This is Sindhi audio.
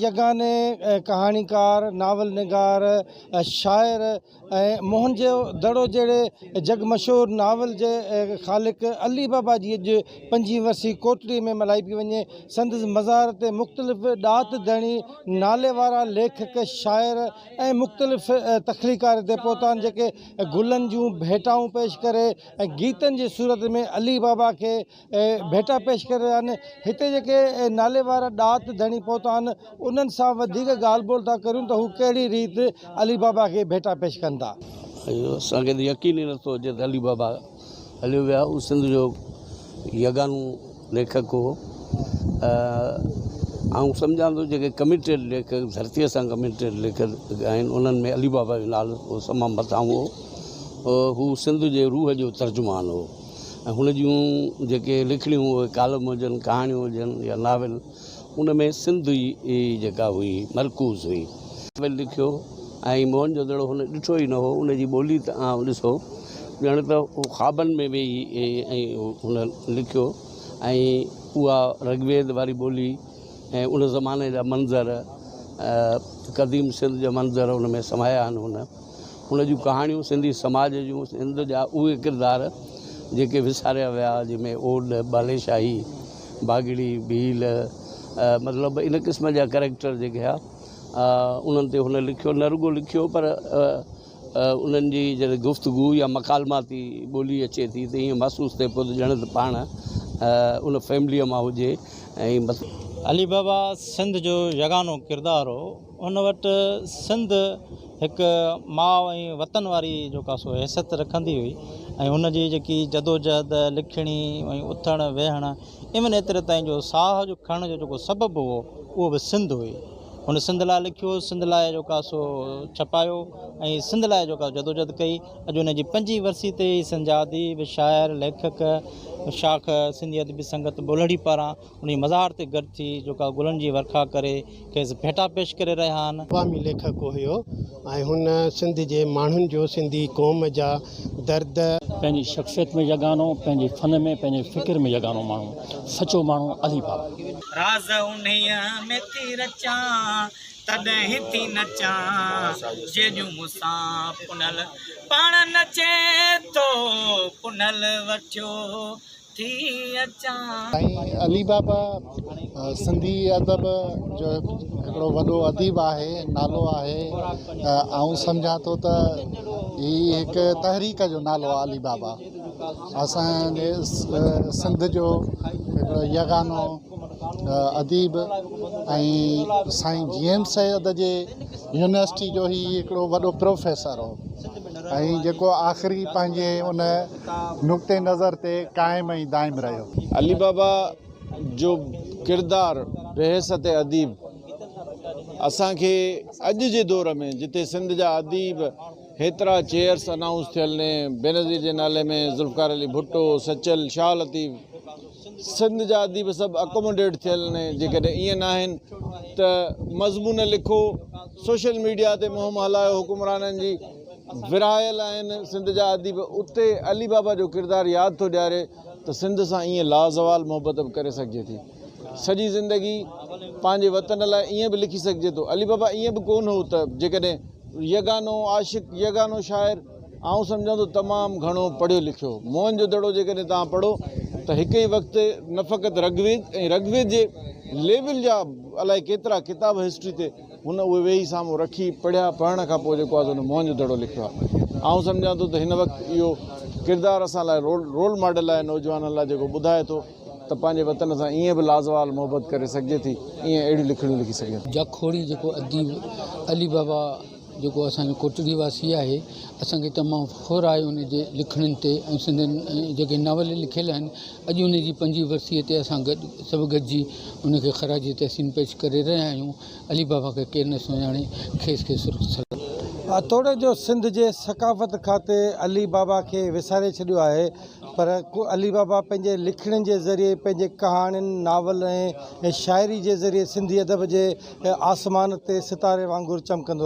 يگاني ڪهاڻيڪار، ناول نگار، شاعر ۽ موهن جو دڙو جهڙي جڳ مشهور ناول جي خالق علي بابا جي اڄ پنجين ورسي ڪوٽڙي ۾ ملهائي پئي وڃي. سندس مزار تي مختلف ڏات ڌڻي، نالي وارا ليکڪ، شاعر ۽ مختلف تخليقار هتي پهتا آهن جيڪي گلن جون ڀيٽائون پيش ڪري ۽ گيتن جي صورت ۾ علي بابا کي ڀيٽا پيش ڪري رهيا آهن. هتي جيڪي نالي وارا ڏات ڌڻي پهتا آهن انهن سان وڌيڪ ڳالهه ٻولهه ٿا ڪريون ته هو ڪهڙي ريت علي بابا کي ڀيٽا پيش ڪن ٿا. اهو اسان کي ته يقين ئي نٿو اچي ته علي بابا هليو ويو آهي. هو سنڌ جو يگانو ليکڪ هو. آئون سمجهان ٿو جيڪي ڪميٽيڊ ليکڪ ڌرتيء سان ڪميٽيڊ ليکڪ آهن انهن ۾ علي بابا جو نالو تمام مٿانهون هو. هو سنڌ جي روح جو ترجمان هو. ۽ هن جون جيڪي لکڻيون اهي ڪالم هجن، ڪهاڻيون هجن يا ناول ان ۾ سنڌ ئي جيڪا هئي مرڪوز هئي. ناول لکيو ۽ موهن جو دڙو هن ڏٺو ئي نه هو ان جي ٻولي ته آئون ڏسو ڄڻ ته هو خوابن ۾ ويهي ۽ هن لکيو ۽ اها رگويد واري ٻولي ۽ ان زماني جا منظر قديم سنڌ جا منظر ان ۾ سمايا آهن هن. هن جون ڪهاڻيون سنڌي سماج جون سنڌ جا اهي ڪردار جيڪي وساريا ويا جنهن ۾ اوڏ، ٻاليشاهي، باگڙي، ڀيل مطلب ان قسم جا ڪريڪٽر جيڪي ها انهن تي هن لکيو نه رڳو لکيو پر انهن جي جڏهن گفتگو يا مڪالماتي ٻولي اچي ٿي ته ائين محسوس ٿئي پيو ته ڄڻ ته پاڻ ان فيمليء مان هجي ۽ علي بابا سنڌ جو يگانو ڪردار هو. ان وٽ سنڌ هڪ ماء ۽ وطن واري جيڪا سو حيثيت رکندي هئي ۽ هن جي جيڪي جدوجهد، لکڻي ۽ اٿڻ ويهڻ ايون ايتري تائين جو ساهه جو کڻڻ جو جيڪو سبب هو اهو به سنڌ هئي. هن سنڌ لاء لکيو، سنڌ لاء جيڪا سو ڇپايو ۽ سنڌ لاء جيڪا جدوجهد ڪئي. اڄ ان جي پنجين ورسي تي سنڌ جا اديب، شاعر، ليکڪ، شاخ سنڌي ادبي سنگت ٻولهڙي پاران ان جي مزار تي گڏ ٿي جيڪا گلن جي ورکا ڪري کيس ڀيٽا پيش ڪري رهيا آهن. عوامي ليکڪ هيو ۽ هن سنڌ جي ماڻهن جو سنڌي قوم جا درد. پنهنجي شخصيت ۾ يگانو، پنهنجي فن ۾، پنهنجي فڪر ۾ يگانو ماڻهو، سچو ماڻهو علي بابا. راز انهيء ۾ ٿي رچان، تڏهن ٿي نچان، جيڏيون مون سان پنهل پاڻ نچي ٿو، پنهل وٺيو ٿي اچان. سائين علي بابا سنڌي ادب جو هڪڙو وڏو اديب آهي نالو آهي آئون سمجهان ٿو ته هي هڪ تحريڪ جو نالو آهي علي بابا اسان جي سنڌ جو هڪڙو يگانو اديب ۽ سائين جي ايم سيد جي يونيورسٽي جو هي هڪڙو وڏو پروفيسر هو ۽ جيڪو آخري پنهنجي ان نقطي نظر تي قائم ۽ دائم رهيو. علي بابا جو ڪردار بحيثيت اديب اسان کي اڄ جي دور ۾ جتي سنڌ جا اديب هيترا چيئرس انائونس ٿيل ني بينظير جي نالي ۾ ذوالفقار علي ڀٽو سچل شاهه لطيف سنڌ جا اديب سڀ اڪوموڊيٽ ٿيل ني جيڪڏهن ائين ناهن ته مضمون لکو سوشل ميڊيا تي مهم هلايو حڪمرانن جي ورهايل آهن سنڌ جا اديب اتي علي بابا جو ڪردار ياد ٿو ڏياري ته سنڌ سان ائين لازوال محبت به ڪري سگهجي ٿي سڄي زندگي پنهنجي وطن لاء ائين به لکي سگهجي ٿو علي بابا ائين به ڪونه هو ته جيڪڏهن يگانو عاشق يگانو شاعر آئون سمجهان ٿو تمام گهڻو پڙهيو لکيو موهن جو دڙو جيڪڏهن توهان پڙهو ته هڪ ئي وقت نه فقط رگويد ۽ رگويد جي ليول جا الائي ڪيترا ڪتاب هسٽري تي هن اهي ويهي سامهون رکي پڙهيا، پڙهڻ کان پوء جيڪو آهي سو هن موهن جو دڙو لکيو آهي. آئون سمجهان ٿو ته هن وقت اهو ڪردار اسان لاء رول ماڊل آهي نوجوانن لاء جيڪو ٻڌائي ٿو ته پنهنجي وطن سان ائين به لازوال محبت ڪري سگهجي ٿي، ائين اهڙيون لکڻيون لکي سگهجن ٿيون. جاکوڙي جيڪو اديب علي بابا جيڪو اسان جو ڪوٽڙي واسي آهي اسان کي تمام فخر آهي ان جي لکڻين تي ۽ سندن جيڪي ناول لکيل آهن اڄ ان جي پنجين ورسيء تي اسان گڏ سڀ گڏجي ان کي خراج تحسين پيش ڪري رهيا آهيون. علي بابا کي ڪير نه سڃاڻي، کيس کي سرخ سلام. توڙي جو سنڌ جي ثقافت کاتي علي بابا کي وساري ڇڏيو آهي پر علي بابا پنهنجي لکڻين جي ذريعي پنهنجي ڪهاڻين، ناول ۽ شاعري جي ذريعي سنڌي ادب جي آسمان تي ستاري وانگر چمڪندو رهندو.